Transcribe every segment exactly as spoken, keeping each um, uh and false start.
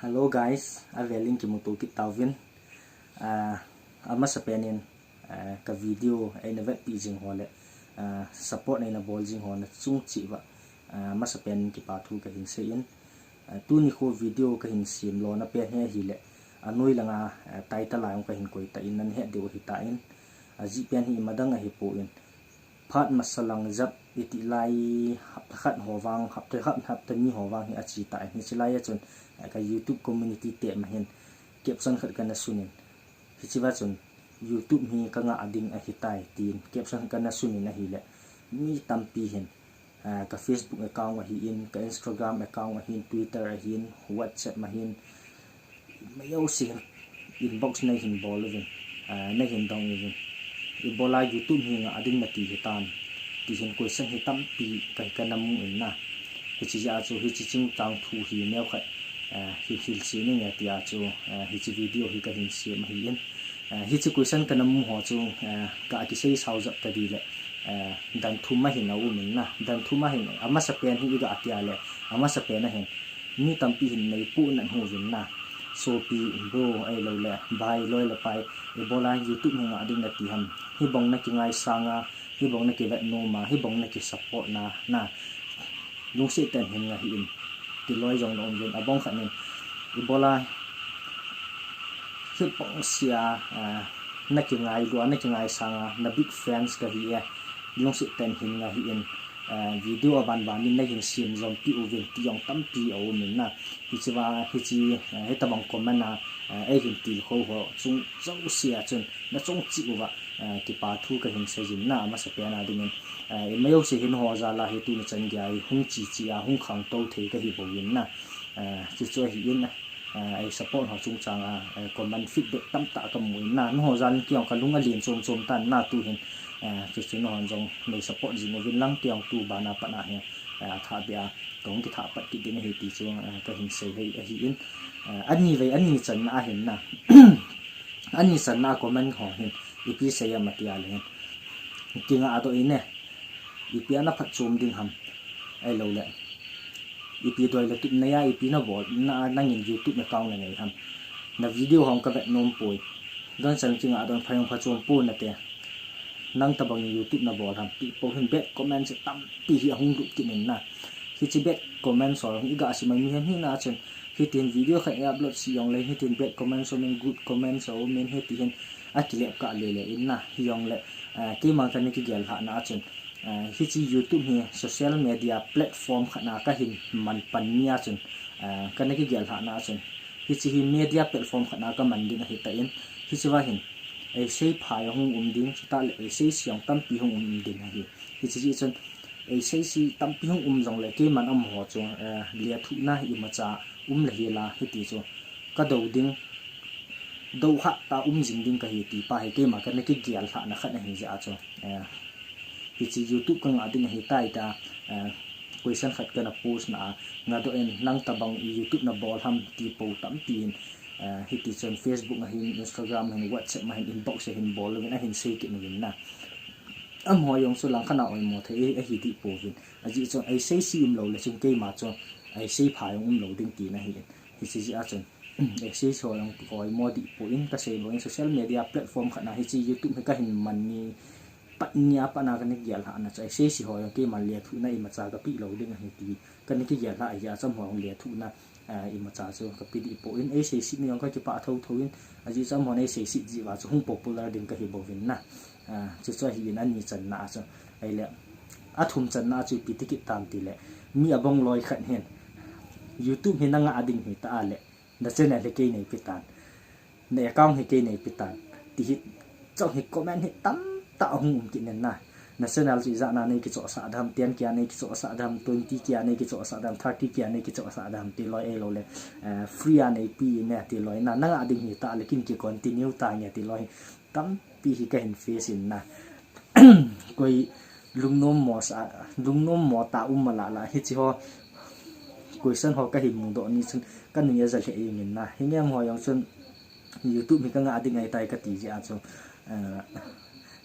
Hello guys, avelin kimuto kit tauvin. Ah, amasapen in, ah, ka video eina vetpi jing ho le, ah, support eina bol jing ho nachung cheh uva, ah, amasapen in kipa thu kahin seiyin. Ah, tuni kho video kahin sem lona pen hi ahile, anoi langa, ah, title a jong kahin koi tan, nahet diu ahitan. Ajeh pen hi imadang ahipon, phat masa lang jep iti lai, hapta khat ho vang, hapta khat, hapta ni ho vang hi ache tan. Hiche lai a chun, eh, ka YouTube community te ma hin caption khat kana sunin, hiche va chun YouTube hi ka ngah ding ahitai tin caption khat kana sunin ahile, mi tampi hin, eh, ka Facebook account ahin, ka Instagram account ahin, Twitter ahin, WhatsApp ahin, majouse hin inbox nahin bol uvin, ah, nahin dong uvin. Ibola YouTube hi ngah ding nati hitam, ti hin question hi tampi ka, kana mu in na. Hiche jeh a chu, hiche chungchang thu hi neokhat, ah, hi hilse ninge tia chu, ah, hiche video hi kahin sem ahin. Ah, hiche question kana mu ho chu, ah, ka kisei sao jep tadi le, ah, dan thum ahin aum in na. Dan thum ahin, amasapen hi iga tia le, amasapen ahin mi tampi hin neipoh nat uvin na. Sopi, bro, ahilou le, bai, loi le pai, ibola YouTube hi ngah ding nati ham. Hibang nakingaisang a, hibang nakivet nom a, hibang nakisupport na, na. Lungset tah in hin ngah hih in, ti loi jong naum uvin, abang khat in. Ibola, hibang sia, ah, nakingailu a, nakingaisang a, na big fans kahi e. Lungset tah in hin ngah hih in, eh, video aban ban in nahin sem jom pi uvin ti jong tampi aum in na. Hiche va, hiche, eh, hitabang comment a, eh, eihin tilkhou ho chung jouse a chun nachung cheh uva, eh, kipa thu kahin seijin na, amasapen a dingin. Eh, ima jouse hin ho jal a hi tuni chan geiya hi hung che che a, hung khangtou thei kahi bouvin na. Eh, chuchu ahin, eh, ei support ho chungchang a, eh, comment feedback tamtah kamu in na. Nangho jal in kei jong kalung alen chom chom tan na tuhin. Eh, chuchu nangho jong nei support jing uvin lang, kei jong tu bana pat a hi, eh, athah beh a kahung kithah pat kit ding ahi ti chu, eh, kahin sei lei ahin. Eh, ani vei ani channa ahin na. Ani channa a comment ho hin ipi sei am ati a le hin, kingah doh in e. Ipi a naphatchom ding ham. Ahilou le, ipi doi le tup neiya, ipi nabol na, nangin YouTube account nanei ham. Na video hung kavet nom poi. Don chan kingah doh in, pha jong phachom pon nate. Nang tabang in YouTube nabol ham. Ti po hin bad comment tampi hi ahung lut kit in na. Hiche bad comment ho iga sim a mihem hina chun, hitin video khat i upload sih jong le, hitin bad comment aumin, good comment aumin, hitihin akilep kah lele in na. Hijong le, eh, keima kana kigel lhahna a chun, eh, hiche YouTube hi social media platform khat na kahin man pan ni a chun, eh, kana kigel lhahna a chun, hiche hi media platform khat na kaman ding ahitan, hiche va hin, ei seipha jong hung um ding, chutah le ei seise jong tampi hung um ding ahi. Hiche jeh chun, ei seise tampi hung um jong le, keiman amaho chu, eh, lethuhna imacha um le hila, hiti chu kadou ding, dou hat tah a um jing ding kahi ti pa hi keima kana kigel lhahna khat ahi jeh a chu, eh, hiche YouTube kangah ding ahitai tia, eh, question khat kana post na a, ngah doh in, nang tabang in YouTube nabol ham ti po tampi in, eh, hiti chun Facebook ahin, Instagram ahin, WhatsApp ahin, inbox ahin bol uvin, ahin sei kit uvin na. Amaho jong chu langkhat a oimo thei ahi dih pouvin. Ajeh chun ei seise umlou le chun keima chu ei seipha jong umlou ding tina ahin. Hiche jeh a chun, ei seise ho jong oimo dih pon, kasei bang in social media platform khat na hiche YouTube hi kahin man ni, pat ni a pat na kana kigel lhahna chu ei seise ho jong keiman lethuhna imacha kapeh lou ding ahi ti kana kigel lhah ahi jeh a chu amaho jong lethuhna, eh, imacha chu kapeh dih pon, ei seise ni jong kakipah thotho in, ajeh chu amahon ei seise jeh uva chu hung popular ding kahi bouvin na. Eh, chuchu ahin ani channa a chu. Ahile, athum channa a chu ipi ti kit tam tile, mi abang loi khat hin, YouTube hi nangah ding hita a le, na channel hi kei neipe tan, na account hi kei neipe tan, ti hi, chong hi comment hi tamtah ahung um kit in na. Na channel chu ijat na neikichohsah dem, ten K a neikichohsah dem, twenty K a neikichohsah dem, thirty K a neikichohsah dem, ti loi ahilou le, eh, free a neipe in e ti loi na, nangah ding hita le ken kicontinue tange ti loi tampi hi kahin face in na. Koi lungnom mo sa, lungnom mo tah um mala la, hiche ho question ho kahin mudoh ni chun kanui aja lheh jeng in na. Hinge amaho jong chun YouTube hi kangah ding ahitai kati jeh a chu, eh,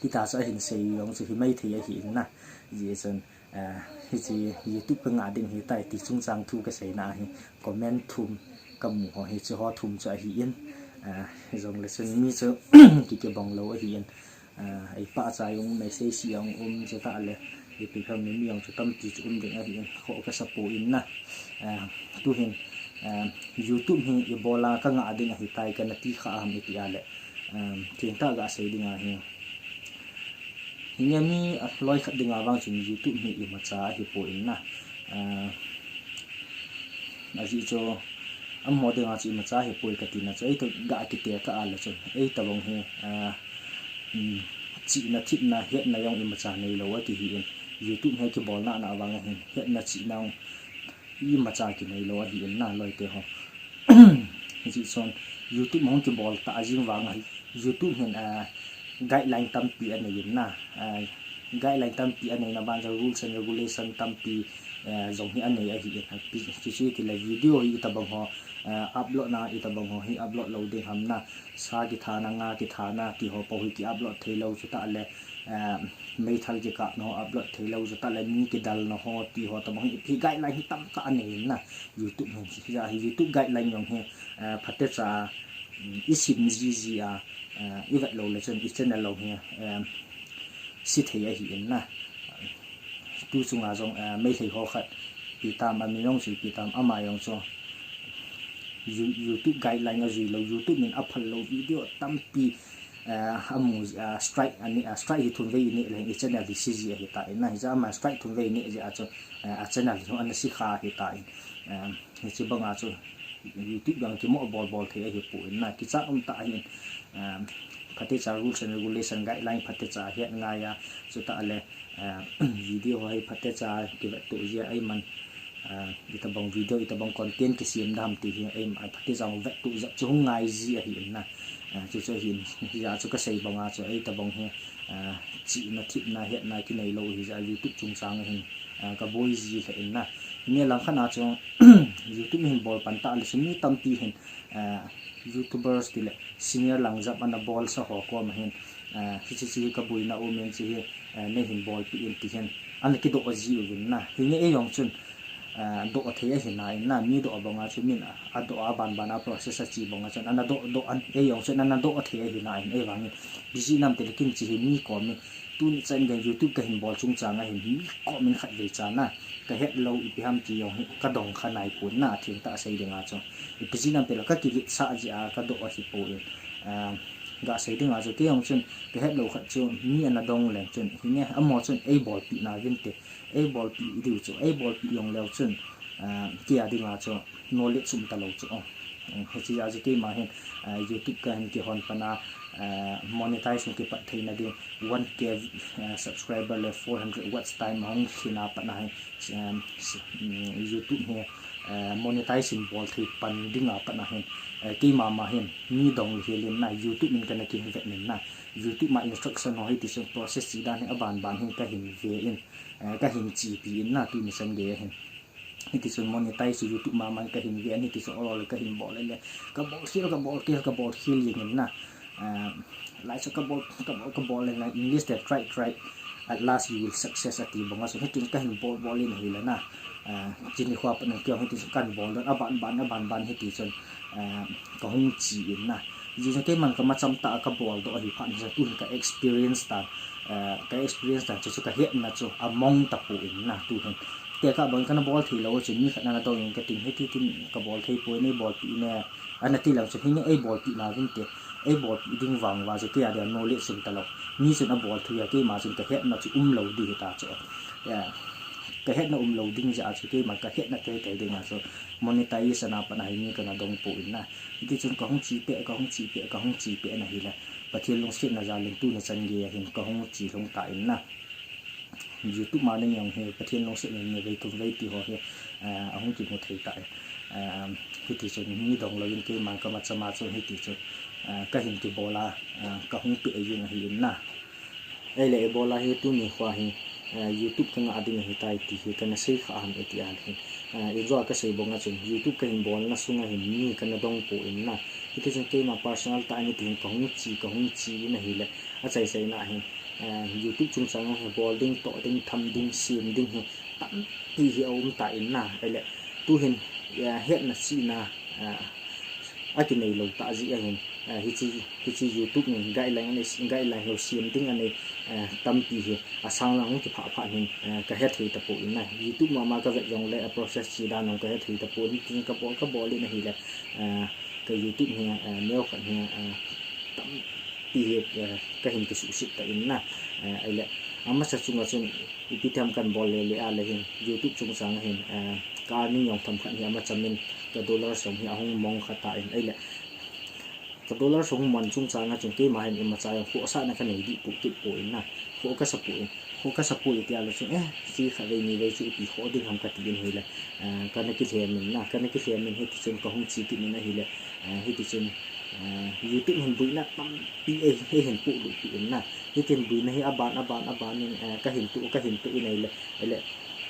hita chu ahin sei jong chu himai thei ahi in na. Hijeh chun, eh, hiche YouTube kangah ding ahitai ti chungchang thu kaseina ahi, comment thum kamu ho hi chu ho thum chu ahi in, ah, jongle chun mi chu kikibang lou ahi in, ah, ei pahcha jong um, ei seisi jong um, chutah le ipi ham mi jong chu tampi chu um ding ahi in, kho kasa poi na, ah, tuhin, ah, YouTube hi ibola kangah ding ahitai kana ti kha ham iti a le, ah, thengtah gasei ding ahi. Hinge mi aloi khat dinga vang chun YouTube hi imacha ahipoi na. Ah, ajeh chu amaho dinga chu imacha ahipoi katina chu, eitoh ga kitekah a le chun, eitobang hi, ah, um, chihna, thepna, hetna jong imacha neilou ati hi in, YouTube hi kibolna na vang hin, hetna chihna jong imacha kineilou ahi in na loite ho. Hijeh chun YouTube hung kibol ta jing vang ahi. YouTube hin, ah, guideline tampi anei in na. Ah, guideline tampi aneina ban chu rules and regulation tampi, ah, jong hi anei ahi in. Chuche tile video hi itobang ho, ah, upload na, itobang ho hi upload lou ding ham na. Sa kithana, nga kithana, ti ho po hi ki upload theilou chutah le, ah, meithal kikapna ho upload theilou chutah le mi kidalna ho ti ho tobang hi ipi guideline hi tamtah anei in na. YouTube hin, hijeh a hi YouTube guideline jong hi, ah, phatecha, um, isim jiji a, ah, ivet lou le chun ichannel jong hi, um, sithei ahi in na. Tu chunga jong, ah, Meitei ho khat ipi tam, amin jong chu ipi tam, ama jong chu You-, YouTube guideline ajui lou, YouTube min aphal lou video tampi, ah, amu, ah, strike anei, ah, strike hi thum vei ineh le ichannel hi siji ahitai na, hijeh a ama strike thum vei ineh jeh a chu, ah, achannel hi ana sikha ahitai. Ah, hiche banga chu YouTube jong kimo bol bol thei ahipoi na, kichat umtah ahin, ah, phatecha rules and regulation guideline phatecha het ngai a, chutah le, ah, video ho hi phatecha kivettoh jia eiman, ah, itobang video, itobang content kisem dam ti hi, ei, ah, phatecha vettoh jep chu hung ngai ji ahi in na. Ah, chuchu ahin, hijeh a chu kasei banga chu eitobang hi, ah, chihna, thepna, hetna kineilou hijeh a YouTube chungchang ahin, ah, kaboi ji lheh in na. Hinge langkhat a chu YouTube hin bol pan tah le chun mi tampi hin, ah, YouTubers tile senior lang jep ana bolsa ho koma hin, ah, hiche, hiche hi kaboina um in, hiche hi, ah, neihin bolpeh in ti hin ana kidoh ji uvin na. Hinge ei jong chun, ah, doh thei ahi nai in na, mi doh banga chu min a, adoh a ban ban a process ache banga chun ana doh doh in, ei jong chun ana doh thei ahi nai in, ei vangin busy nam tile kin hiche hi mi komin, tuni chan gei YouTube kahin bol chungchang a hin mi komin khatvei chan a kahet lou ipi ham ti jong hi kadong kha naipon na, athengtah sei dinga chu. Ipi jeh inem itile kakigitsah jeh a kadoh ahipoi. Ah, gasei dinga chu kei jong chun kahet lou khat chu mi ana dong leng chun, hinge amaho chun eibolpeh nauvinte, eibolpeh diu chu, eibolpeh jong leu chun, ah, kei a dinga chu knowledge um talou chu. Oh, hiche jeh a chu keima hin, ah, YouTube kahin kihon pan a, ah, monetize hung kipat theina ding, one K, ah, subscriber le four hundred watch time ahung lhin a pat na hin, um, YouTube hi, ah, monetize in bol thei pan dinga pat na hin, ah, keima ma hin mi dong lheh in na, YouTube in kana kivet in na, YouTube ma instruction ho hitichun process che dan hi aban ban hin kahin ve in, ah, kahin chepi in na, tuni chan gei a hin. Hitichun monetize chu YouTube ma man kahin ve in, hitichun ol ol kahin bol le, kabol khel, kabol khel, kabol khel jeng in na. Ah, lai chu kabol, kabol, kabol le, English te try, try, at last you will success ati banga chu, hitichun kahin bol bol in ahile na. Ah, chuni khoa pat na kei jong hitichun kahin bol don, aban ban, aban ban hitichun, ah, kahung che in na. Hijeh chun keiman kamacham tah a kabol doh ahi phat na chu, tuhin ka experience ta, ah, ka experience ta chu, chu kahetna chu among tapon na, tuhin. Tekah bang kana bol thei lou chu mi khat ana dong in kating, hiti tin kabol thei poi, neibolpeh ne, ana ti leng chun, hinge eibolpeh nauvinte, eibolpeh ding vang uva chu kei a dia knowledge um talou. Mi chun abol thei a, keima chun kahetna chu umlou ding hita chu. Ya, kahetna umlou ding jeh a chu keima kahetna teitei dinga chu monetization a pat na hi mi kana dong pon na. Hitichun kahung che peh, kahung che peh, kahung che peh in ahile, Pathen lungsetna jal in tuni chan gei a hin kahung che lhung tan na. YouTube ma ding jong hi Pathen lungsetna in ni vei thum vei ti ho hi, ah, ahung kimu thei tai. Ah, hitichun mi dong louvin keima kamacham a chun hitichun, ah, kahin kibol a, ah, kahung peh jeng ahi in na. Ahile ibola hi tuni khoa hi, ah, YouTube kangah ding ahitai ti hi kana sei kha ham iti a hin. Ah, ijeh a kasei banga chun YouTube kahin bolna sunga hin mi kana dong pon na. Hitichun keima personal tah in hitihin kahung che, kahung che in ahile, achaichaina hin, ah, YouTube chungchang a hi bol ding, toh ding, tham ding, sem ding hi tampi hi aum tan na. Ahile tuhin, ah, hetna chihna, akinei lou tah jeh ahin, hiche, hiche YouTube in guideline, guideline ho sem ding anei tampi hi asang lang hung kiphah phat hin kahethei tapon na, YouTube mama kavet jongle a process chi dan jong kahethei tapon, tin kabol, kabol in ahile ka YouTube hi neokhat hi tampi hi kahin kisuhset tan na, ahile amasa chunga chun ipi them kan bol le le a le hin YouTube chungchang ahin ka earning jong themkhat hi amacham in ka dollar jong hi ahung mong kha tan ahile ka dollar jong hung man chungchang a chun keima hin imacha jong khohsahna kanei dih poh kit pon na, khoh kasa pon, khoh kasa pon tia le chun eh, chi khat vei ni vei chu ipi khoh ding ham katin ahile kana kilhem in na, kana kilhem in hiti chun kahung che kit in ahile hiti chun YouTube hin boina tampi ei, eihin polut peh in na, hitin boina hi aban, aban, aban in kahin toh, kahin toh in ahile, ahile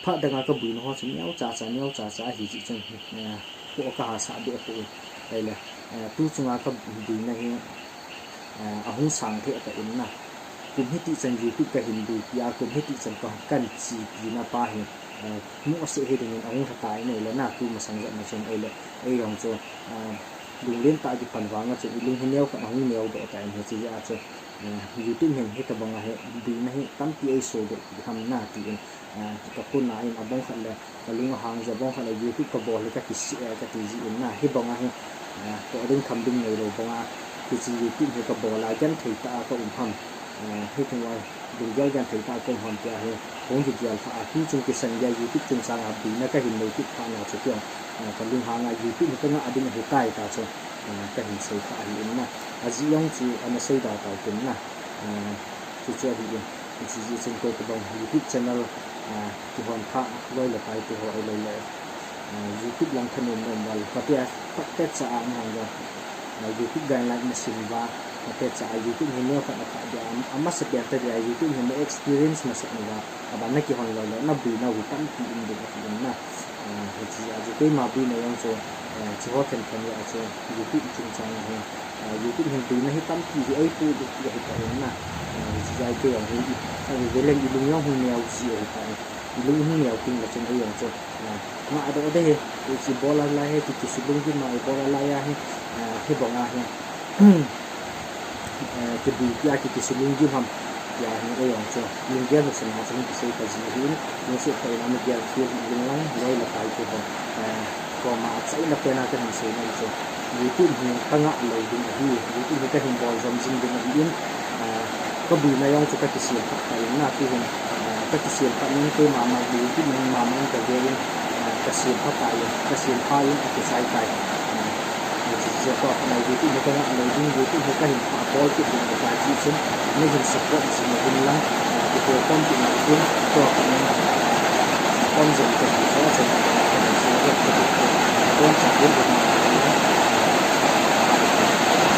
phat danga kaboina ho chu neocha cha, neocha cha ahi jeh chun khoh kahasah behpon, ahile tu chunga kaboina hi ahung sang lheh tan na, kum hitih chan YouTube kahin boipi a, kum hitih chan ka, kahin chepi na pa hi mohseh hi dingin ahung lha tan ahile na, tu masang jep na chun ahile ei jong chu lunglen tah a kipan vanga chun ilung hi neokhat ahung neodoh tan, hiche jeh a chu YouTube hin hitobanga hi boina hi tampi eisodoh peh ham na tin ka phone a in abang khat le kalung ahang jeh, abang khat le YouTube kabol hi kakisih e kati jeh in na, hibanga hi toh ding tham ding neilou banga hiche YouTube hi kabol a genthei tah a kaum ham, hitia lunggel genthei tah a kaum ham tia hi kahung kigel lhah a, tu chung kisan geiya YouTube chungchang a boina kahin nei kit phat na chu tia kalunghang a YouTube hi kangah ding ahitai tia chu kahin sei kha ahin na, ajeh jong chu ana seida tau tin na, chuchu ahin, hiche jeh chun koi tobang YouTube channel kihon kha loi le pai te ho ahilou le YouTube lang thanom nom val, phatecha, phatecha a nang jong YouTube guideline nasim uva, phatecha a YouTube hi neokhat naphah dia, amasapen tah dia YouTube hi na experience masat uva, aban nakihon lou le naboina u hi tampi um ding atin na, hiche jeh a chu keima boina jong chu chuho thenphen jeh a chu YouTube chungchang a hi YouTube hin boina hi tampi hi eipolut peh ahitan na, hiche jeh a kei jong hi avele ilung jong hung neo ji ahitan, ilung hung neo tengle chun ei jong chu ngahdoh ding hi, hiche bol a lai hi kikisuh lunggim a ibol a lai a hi hibanga hi kiboipi a kikisuh lunggim ham tia hi ei jong chu lunggel lhahsamna chu hung kisei kha ji ahin, lungset tah in ana gel khel hih ding lang, loi le pai te ho, koma achaina pen a kahin sei nom chu YouTube hi kangah lou ding ahi, YouTube hi kahin bol jom jing ding ahin, kaboina jong chu kakisem phat tan na, tu hin kakisem phat in keima ma YouTube in mama in kave in kasem phat tai, kasem phat in akichai tai, hiche jeh a tua khat na YouTube hi kangah lou ding, YouTube hi kahin phah bol kit ding ahitai ti chun neihin support jing uvin lang, kikhom kit uvin, tua khat in khom jing kati ho chun kahin sei kha ding, boncha ding